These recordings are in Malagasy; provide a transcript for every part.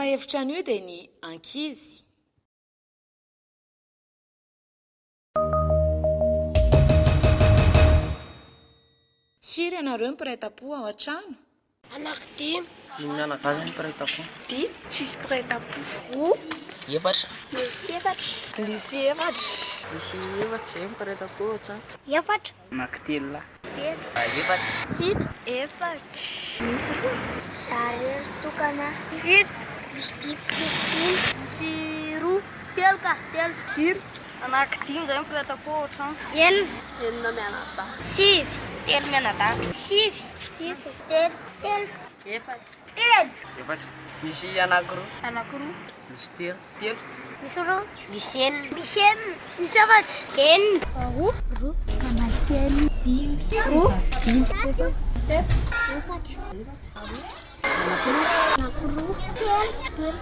lohahevitra anio dia ny ankizy. Firy ianareo mpiray tampo ao an-trano? Anankidimy. Dimy mianadahy zany mpiray tampo. Dimy, tsisy mpiray tampo. Roa. Efatra. Misy efatra. Misy efatra. Misy efatra zay mpiray tampo ao an-trano. Efatra. Anankitelo lahy. Telo. Efatra. Fito. Efatra. Misy roa. Za rery tokana. Fito. Misy dimy. Misy dimy. Misy roa. Telo ka, telo. Dimy. Anankidimy zay mpiray tampo ao an-trano. Enina. Enina mianadahy. Sivy. Telo mianadahy. Sivy. Fito. Telo. Telo. Efatra. Telo. Efatra. Misy anankiroa. Anankiroa. Misy telo. Telo. Misy roa. Misy enina. Misy enina. Misy efatra. Enina. Roa. Roa. Anankienina. Dimy. Roa. Dimy. Efatra. Telo. Efatra. Roa. Anankiroa. Anankiroa. Telo. Telo.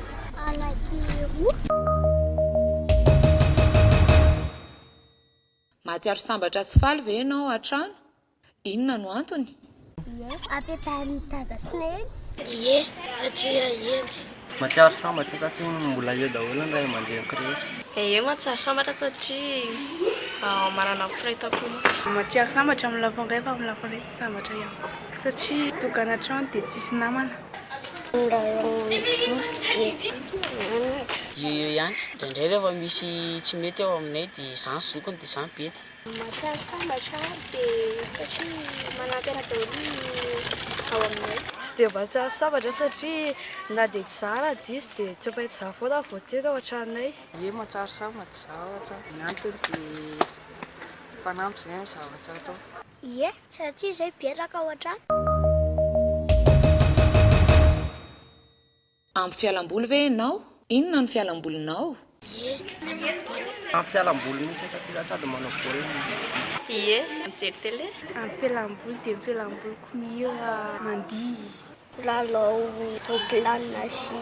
Anankiroa. Mahatsiaro sambatra sy faly ve ianao ao an-trano? Inona no antony? Ie, apetahan'i Dada sy Neny. Ie, satria hendry. Mahatsiaro sambatra satria mbola eo daholo ny ray aman-dreniko rehetra. Ie, mahatsiaro sambatra satria manana mpiray tampo mafy. Mahatsiaro sambatra amin'ny lafiny iray fa amin'ny lafiny iray tsy sambatra ihany koa. Satria tokana trano dia tsisy namana. Eo eo ihany. Indraindray rehefa misy tsy mety ao aminay dia izaho ny zokiny dia izaho no bedy. Mahatsiaro sambatra aho dia satria manampy anay daholo ny ao aminay. Tsy dia mahatsiaro sambatra satria na dia tsy za raha diso dia tsy maintsy za foana no voatery ao an-tranonay. Ie mahatsiaro sambatra za ao an-trano. Ny antony dia mifanampy izay amin'ny zavatra atao. Ie satria izay betsaka ao an-trano. Ampy fialamboly ve ianao? Inona no fialambolinao? Ie, manao baolina. Ampy fialamboly mihitsy satria za sady manao baolina no mandihy. Ie, mijery télé. Ampy fialamboly dia ny fialamboliko mihira, mandihy. Milalao roplanina sy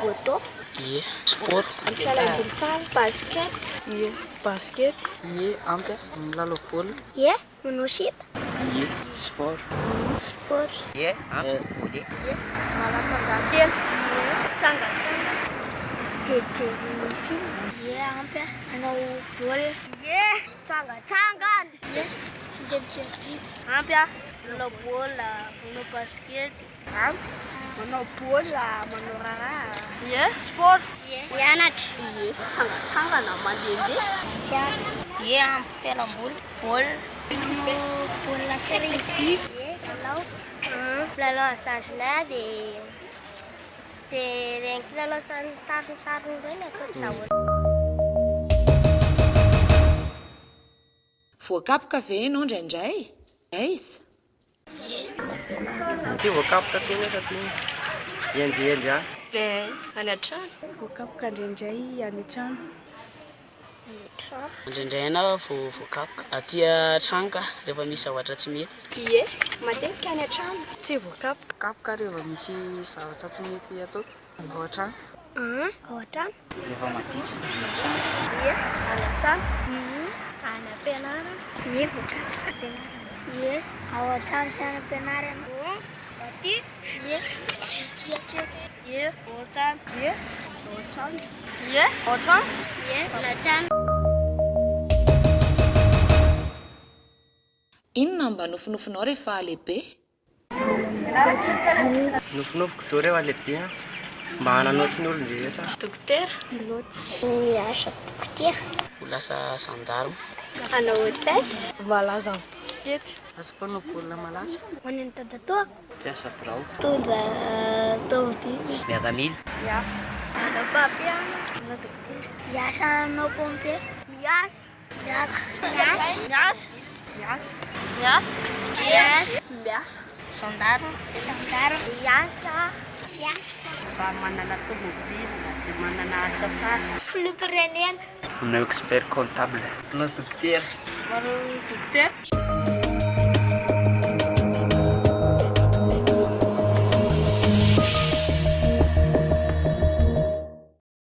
moto. Ie, sport. Ampy fialamboly tsara, basket. Ie, basket. Ie, ampy a, milalao baolina. Ie, Manao sipa? Ie, sport. Sport. Ie, ampy, volley. Ie, manatanjahantena. Ie, mitsangantsangana. Mijerijery film. Ie, ampy a, manao baolina. Ie, mitsangantsangana. Ie, mandeha mijery film. Ampy a, manao baolina, manao basket. Ampy, manao baolina, manao raharaha. Ie, sport. Ie, mianatra. Ie, mitsangantsangana, mandehandeha. Tsy ampy. Ie, ampy fialamboly, baolina. Manao baolina sy rugby. Ie, lalao. Milalao an'i dia dia ireny kilalao sy ny tariny tariny ireny ataoko daholo. Voakapoka ve ianao indraindray? Aiza? Tsy voakapoka intsony aho satria hendrihendry ahy. Dia any an-trano. Voakapoka indraindray any an-trano. Any an-trano. Indraindray ihany aho vao voakapoka. Aty an-trano ka, rehefa misy zavatra tsy mety. Ie, matetika any an-trano. Tsy voakapoka. Kapoka rehefa misy zavatra tsy mety ataoko ao an-trano. Ao an-trano. Rehefa maditra, any an-trano. Ie, any an-trano. Any am-pianarana. Ie, voakapoka am-pianarana. Ie, ao an-trano sy any am-pianarana. Aty. Ie, aty an-trano. Ie, ao an-trano. Ie, ao an-trano. Ie, ao an-trano. Ie, any an-trano. Inona no mba nofinofinao rehefa lehibe? Nofinofiko zao rehefa lehibe an, mba hanana ohatry ny olon-drehetra. Dokotera. Pilote. Miasa dokotera. Ho lasa gendarme. Hanao hôtesse. Malaza amin'ny basikety. Lasa mpanao baolina malaza. Ho any amin'ny dadatoako. Mpiasa birao. Mitondra tomobile. Miaramila. Miasa. Hanao mpampianatra. Hanao dokotera. Hiasa hanao pompier. Miasa. Miasa. Miasa. Miasa. Miasa. Miasa. Miasa. Gendarme. Gendarme. Miasa. Miasa. Mba manana tomobile dia manana asa tsara. Filoham-pirenena. Manao expert comptable. Manao dokotera. Manao dokotera.